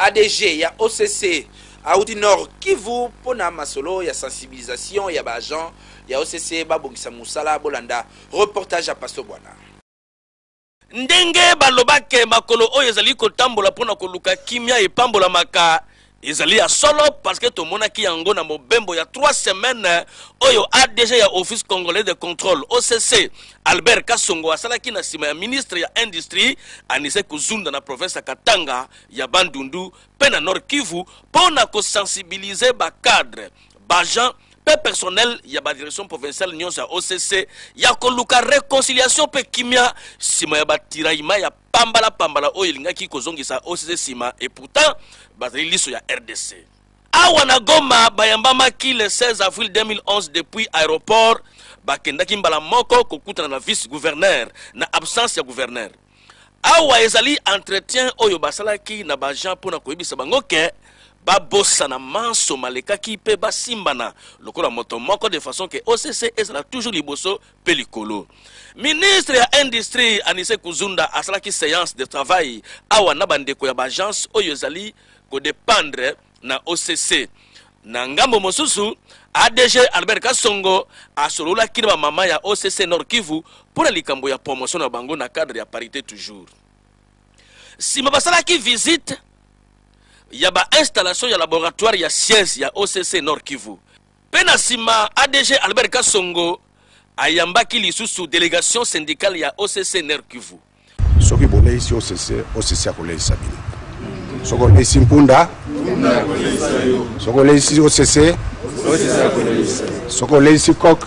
ADG ya OCC awuti Nord Kivu mpo na masolo ya sensibilisation ya ba agents ya OCC babongisa mosala. Bolanda reportage ya Pastor Bwana. Ndenge baloba ke makolo oyo ezali kotambola mpo na koluka kimia epambolamaka, ezali ya solo parce que tomonaki yango na mobembo ya 3 semaines oyo ADG ya Office congolais de contrôle OCC Albert Kasongo asalaki na nsima ya ministre ya Industrie Anise Kuzunda na province ya Katanga ya Bandundu mpe na Nord Kivu mpo na kosensibiliser ba cadres, ba agents mpe personnel ya ba direction provinciale nyonso ya OCC ya koluka reconciliation mpe kimia nsima ya ba tiraillements ya pambala pambala oyo elingaki kozongisa OCC nsima et pourtant bazali liso ya RDC. Awa na Goma bayambamaki le 16 avril 2011 depuis aeroport, bakendaki mbala moko kokutana na vice gouverneur na absence ya gouverneur. Awa ezali entretien oyo basalaki na ba agents mpo na koyebisa bango ke babosana manso malekaki mpe basimbana lokola moto moko de façon ke OCC ezala toujours liboso mpe likolo. Ministre ya Industrie Anise Kuzunda asalaki seance de travail awa na bandeko ya ba agence oyo ezali ko dependre na OCC. Na ngambo mosusu, ADG Albert Kasongo asololaki na ba mama ya OCC Nord Kivu mpo na likambo ya promotion na bango na cadre ya parite toujours. Sima basalaki visite ya ba installation ya laboratoire ya siège ya OCC Nord Kivu. Mpe na sima ADG Albert Kasongo ayambaki lisusu delegation syndicale ya OCC Nord Kivu. Soki boleisi OCC, OCC akoleisa bino. Soki oleisi mpunda, soki oleisi OCC, soki oleisi coq.